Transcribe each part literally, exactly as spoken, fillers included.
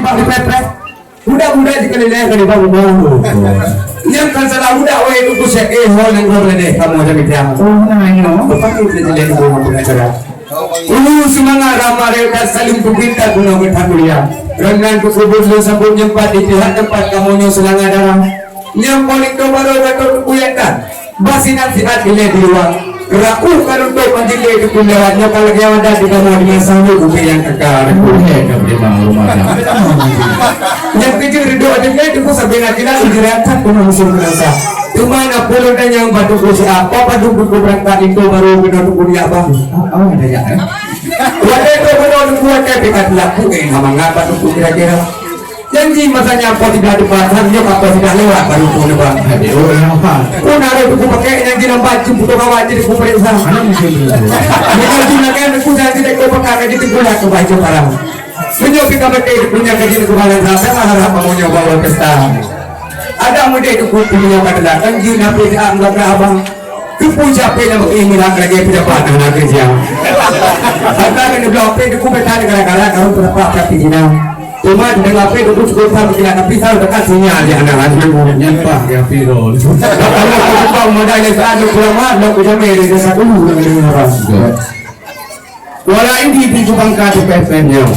Di pret-pret. Budak-budak di Galilea ka dibangun. Nyang kan salah budak wahai Teungku Syekh, eh, ho nyang goh leudeh kamoe jadi tiang. Oh, nah, nyoe. Bapakku jadi pengacara. Ulu seumangat ramah reukat salim peugita guna geutan mulia. Reunang keu kubur lôn sambot nyempat di pihak teumpat kamoe nyoe seulanga darah. Nyang paléng teubarô Dato' Teungku Yatan. Basinan siat ilée di luwa. Raku ka runtok manjilé Teungku lewat nyoe ka lagée wadah di kamoe di masa nyoe bukée nyang teuka. Buhée ka beulimong rumoh dah. Nyang keujeuet reudok até nyan Teungku sabe na kila ujeuratan peunoh musim keunasa. Teuma na puluh dan nyang batu ku siapa padub buku berangkat itu baru kena Teungku liak bang. Oh, ada ya, eh? Watée tu kena Teungku watée pika tulak bukée nama ngapa Teungku kira-kira. Janji masa nyan po sidah depan, nyoe ka po sidah lewat baru pun depan. Hadi, oh, yang apa? Pun ada Teungku pakai yang jilambat jemput kawan jadi ku periksa. Mana mungkin tu? Bila jin lagi aku janji dek kau pakai lagi tu pula ke baca parang. Meunyoe pika pakai punya kaji ku barang rasa harap kamu nyoba pesta. Ada mudik Teungku punya pada datang jin apa dia anggap abang. Keupeue capek nyang beuki meunan lagée peujabat nyang na keujam. Maka keu neublok pih Teungku beutan gara-gara karu peurapa pih Cina. Teuma di dalam pih Teungku cukup tham kila tapi tahu dekat sinyal di anak laju. Nyan pah di api roh. Kalau kau buka modal yang saat lu pulang mat, lu kujamai dari desa dulu dengan orang. Kuala Idi pintoe bangka teupéh-péh nyoe.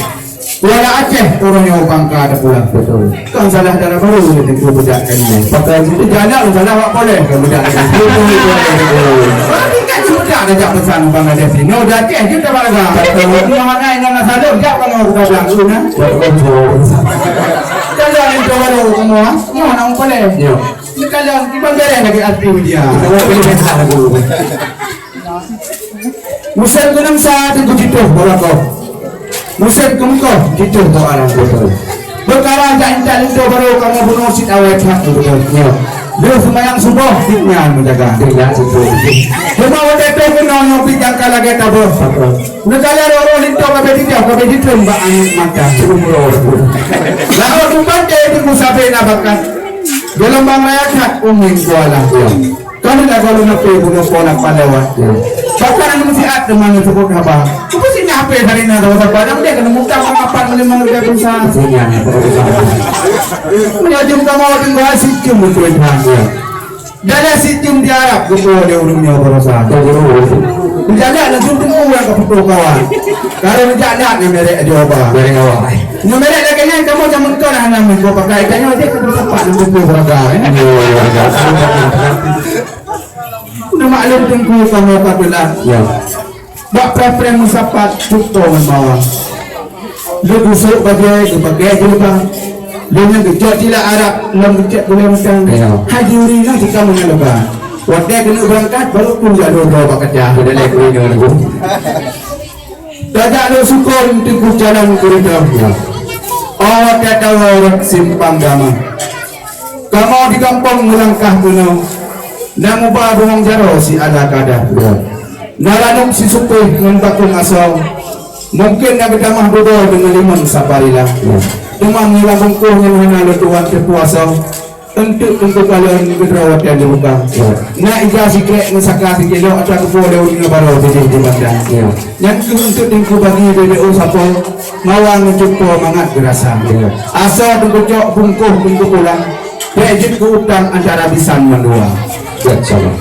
Kuala Aceh uroe nyoe bangka teupulang. Betul. Kon salah dara barô nyoe Teungku beudak keu nyoe. Pakai jih jalan salah wak poleh keu beudak keu nyoe. Betul, betul, betul. Orang tingkat beudak dah jak peusan Bangladesh nyoe. Udah Aceh je dah balaga. Betul. Nyoe hana ingat nak salok jak kalau udah bilang tu nah. Betul, betul. Kalau yang tu baru semua, nyoe nak poleh. Ya. Ni kalau iban bereh lagi arti dia. Kita nak pilih pesta lagu. Musém keunam sa Teungku jituh barakoh. Musém keumeukoh jituh bak alam beutôi. Beukara jak intat linto barô kamoe bunoe cit awai that beutôi. Nyoe. Lheueh seumayang suboh cit nyan meujaga. Tidak betul. Cuma watée toh keunoe nyoe pih nyang ka lagée taboh. Neukalon roh-roh linto ka beudijoh, ka beuditrön bak angén mata. Laôt meupatéh Teungku sabe na bakat. Geulumbang raya that umin kuala. Kami dah kalau nape guna pola pada waktu. Bahkan anu siat teman tersebut apa? Apa sih nape hari ini ada apa? Nama dia kena muka apa mana dia berusaha. Sini yang berusaha. Menyajum kamu dengan si cium betul ya. Dalam si cium di Arab betul dia ulungnya berusaha. Menjaga langsung tunggu yang keputuh kawan. Kalau menjaga ni merek dia apa? Merek awak. Nyoe merek lagée nyan kamoe jameun kon hana meuko pakai, tanyoe jih keuneuk teumpat nyoe beutôi warga, eh. Nyoe maklum Teungku kamoe ka beulah. Ya. Bak preh-preh meusapat cukto ngon mawang. Lé gusok bajée geubagée jilbab. Lé nyan geucok cila Arab lom geucok gulée mantong. Ya. Haji uri nyoe jika meunyoe leuba. Watée keuneuk beurangkat baru pun jak droe-droe bak kaca. Sudah lé kuri nyoe lagu. Tajak lôn sukon teungku jalan keureudoh nyoe. Oh tatawa rot simpang gama. Kamoe di gampông meulangkah keunoe, na muba bungong jaroe si ala kada. Na ranup si supéh ngon bakong asoe. Mungken na geutamah dudoe deungon limon saparila. Teuma meunyoe lam bungkôh nyan hana lôn tuan teupuasoe. Eunteuk teungku kalon geudroe watée dibuka. Ya. Na ija sikrék ngon saka sikilo atra keupoh lé ureuëng nyoe baroe bidéh di Banda. Ya. Nyan keuh eunteuk teungku bagi bébéo sapo, mawa ngon cupo mangat geurasa. Ya. Asoe teungku cok bungkôh teungku pulang, bék jeuet keu utang antara bisan mandua. Ya, insyaallah.